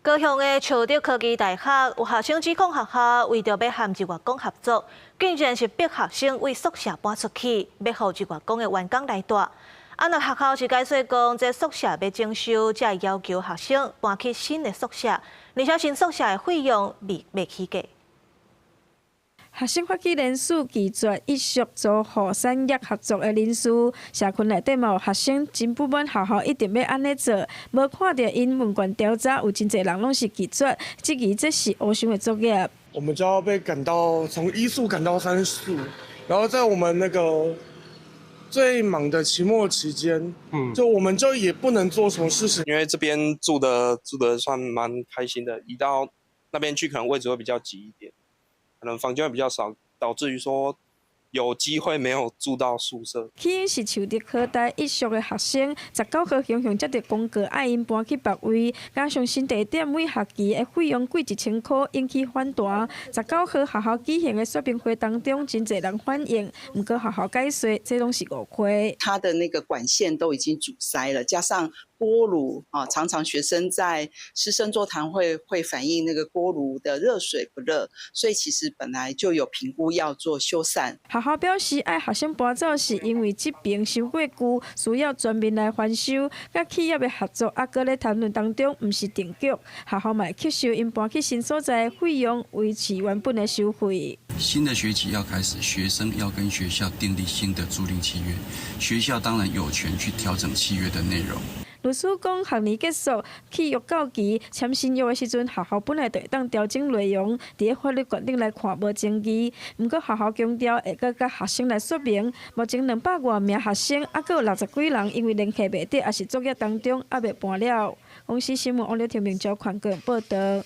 高雄的樹德科技大學有學生指控學校為著欲和日月光合作，竟然是逼學生對宿舍搬出去，欲予日月光的員工來蹛。啊，若學校是解釋講，這宿舍欲整修，才會要求學生搬去新的宿舍，而且新宿舍的費用未起價。學生發起聯署拒絕一宿租予產業合作的人士，社群內底嘛有學生真不滿學校一定欲按呢做，無看著𪜶問卷調查有真濟人攏是拒絕，質疑這是烏箱的作業。我們就要被趕到從一宿趕到三宿，然後在我們那個最忙的期末期間，就我們就也不能做什麼事情。因為這邊住的算蠻開心的，移到那邊去可能位置會比較擠一點。可能房間會比較少，導致於說有機會沒有住到宿舍。起因是樹德科大一宿的學生，19號雄雄接著公告愛𪜶搬去別位，加上新地點每學期的費用貴1000箍，引起反彈。十九號學校舉行的說明會當中，真濟人反映，毋過學校解說，這攏是誤會。它的那個管線都已經阻塞了，加上鍋爐啊，常常學生在師生座談會會反映那個鍋爐的熱水不熱，所以其實本來就有評估要做修繕。學校表示，愛學生搬走是因為這爿傷過舊，需要全面來翻修。佮企業的合作猶閣咧談論當中，毋是定局。學校嘛會吸收𪜶搬去新所在的費用，維持原本的收費。新的學期要開始，學生要跟學校訂立新的租賃契約，學校當然有權去調整契約的內容。律師講，學年結束，契約到期，簽新約的時陣，學校本來就會當調整內容，佇咧法律觀點來看無爭議。毋過學校強調會閣佮學生來說明，目前200外名學生，猶閣有60幾人因為聯繫袂著，抑是作業當中猶未搬了。公視新聞王劉庭明、趙寬個報導。